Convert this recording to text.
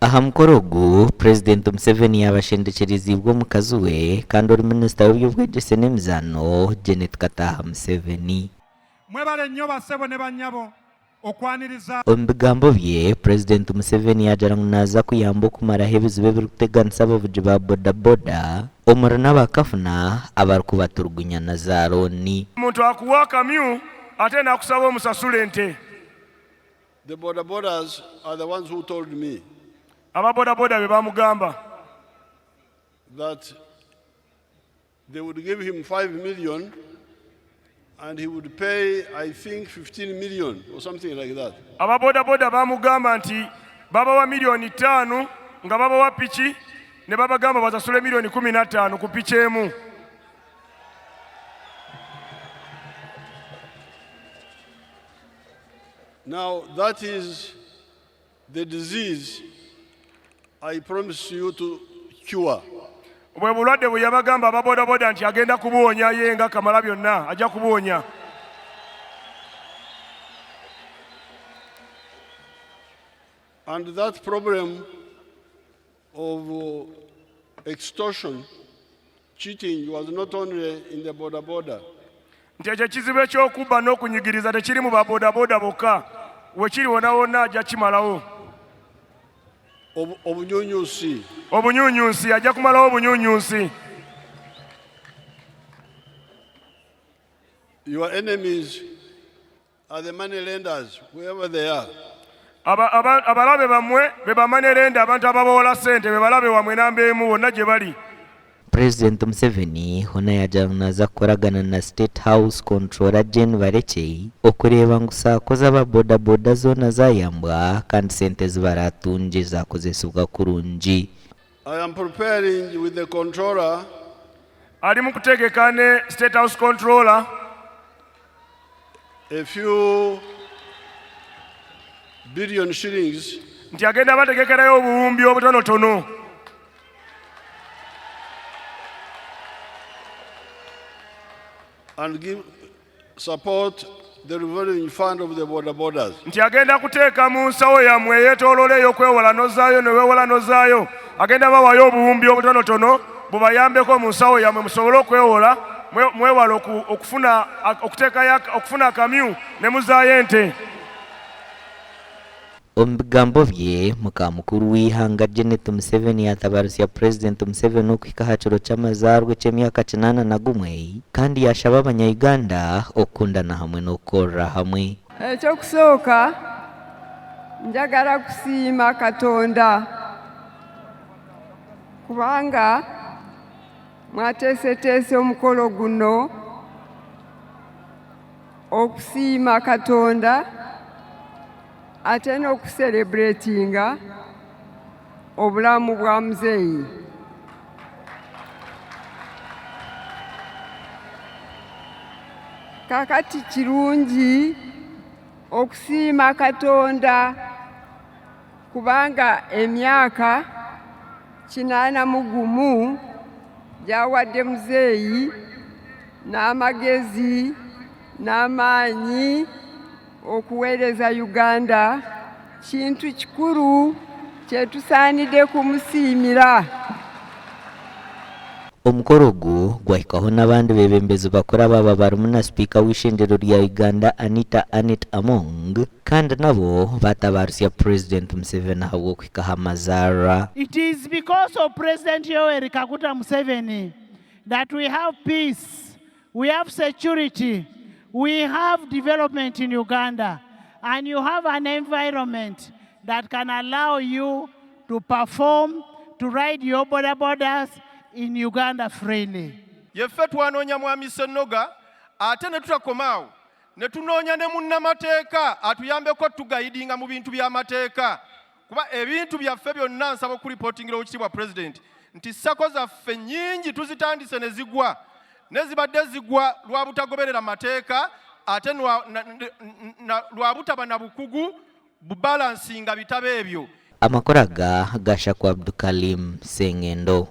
Aha mukoro ogu, Purezidenti Museveni yaabashendekyerezibwe omukazi we kandi ori minisita w'eby'obwegyese n'emizaano, Janet Kataaha Museveni. Mwebale nnyo bassebo ne bannyabo okwaniriza. Omu bigambo bye, Purezidenti Museveni yaagira ngu naaza kuyamba okumaraho ebizibu ebirikuteganisa abavugi ba boda boda omuri n'abakafuna abarikubaturugunya na za looni. Omuntu akuwa akamyu ate n'akusaba omusasule ente. The boda bodas are the ones who told me Aba bodaboda be bamugamba that they would give him 5 million and he would pay, I think, 15 million or something like that. Aba bodaboda bamugamba nti babawa miliyoni 5 nga babawa piki ne babagamba basasule miliyoni 15 ku piki emu. Now, that is the disease I promise you to cure. Bwe bulwadde bwe yabagamba aba bodaboda nti agenda kubuwonya ye nga kamala byonna ajja kubuwonya. And that problem of extortion, cheating, was not only in the boda boda. Nti ekyo ekizibu eky'okubba n'okunyigiriza tekiri mu babodaboda bokka, wekiri wonna wonna ajja kimalawo. Obunyunyusi. Obunyunyusi, ajja kumalawo obunyunyusi. Your enemies are the money lenders, wherever they are. Abalabe bammwe be ba money lender, abantu ababawola ssente be balabe wammwe namba emu wonna gye bali. Purezidenti Museveni hoona yaagira ngu naaza kukoragana na State House Controller Jane Barekye okureeba ngu SACCO z'aba boda boda zoona zaayambwa kandi sente ezi baraatungye zaakozesibwa kurungi. I am preparing with the controller Ali mu kutegeka ne State House Controller a few billion shillings nti agenda bategekerayo obuwumbi obutonotono and give support the revolving fund of the boda bodas. Nti agenda kuteeka mu nsawo yammwe eyeetooloola ey'okwewola n'ozzaayo ne weewola n'ozzaayo, agenda bawayo obuwumbi obutonotono bubayambeko mu nsawo yammwe musobole okwewola mwewale okufuna okuteekayo okufuna akamyu ne muzaayo ente. Omu bigambo bye, muka mukuru w'eihanga Janet Museveni yaatabarutsya Purezidenti Museveni okuhika aha kiro ky'amazaarwa eky'emyaka 81 kandi yaashaba abanya-Uganda okukundana hamwe n'okukorera hamwe. Ekyokusooka njagala kusiima Katonda kubanga mwateeseteese omukolo guno okusiima Katonda ate n'okucelebratinga obulamu bwa muzeeyi. Kakati kirungi okusiima Katonda kubanga emyaka 81 gy'awadde muzeeyi n'amagezi n'amaanyi okuweereza Uganda kintu kikulu kye tusaanidde kumusiimira. Omukoro ogu gwahikwaho n'abandi beebembezi bakuru abaaba barimu na Sipiika w'eishengyero rya Uganda Anita Annet Among kandi nabo baatabarutsya Purezidenti Museveni ahabw'okuhika aha mazaarwa. It is because of President Yoweri Kaguta Museveni that we have peace, we have security, we have development in Uganda, and you have an environment that can allow you to perform, to ride your boda bodas in Uganda freely. Yeffe twanoonya mwami Ssennoga ate ne tutakoma awo ne tunoonya ne munnamateeka atuyambeko tuguidinga mu bintu by'amateeka, kuba ebintu byaffe byonna nsaba okureportingira Oweekitiibwa Pulezidenti nti SACCO zaffe nnyingi tuzitandise ne zigwa, ne zibadde zigwa lwa butagoberera mateeka ate lwa butaba na bukugu bubalansinga bitabo ebyo. Amakuru aga gashakwa Abdukalim Sengendo.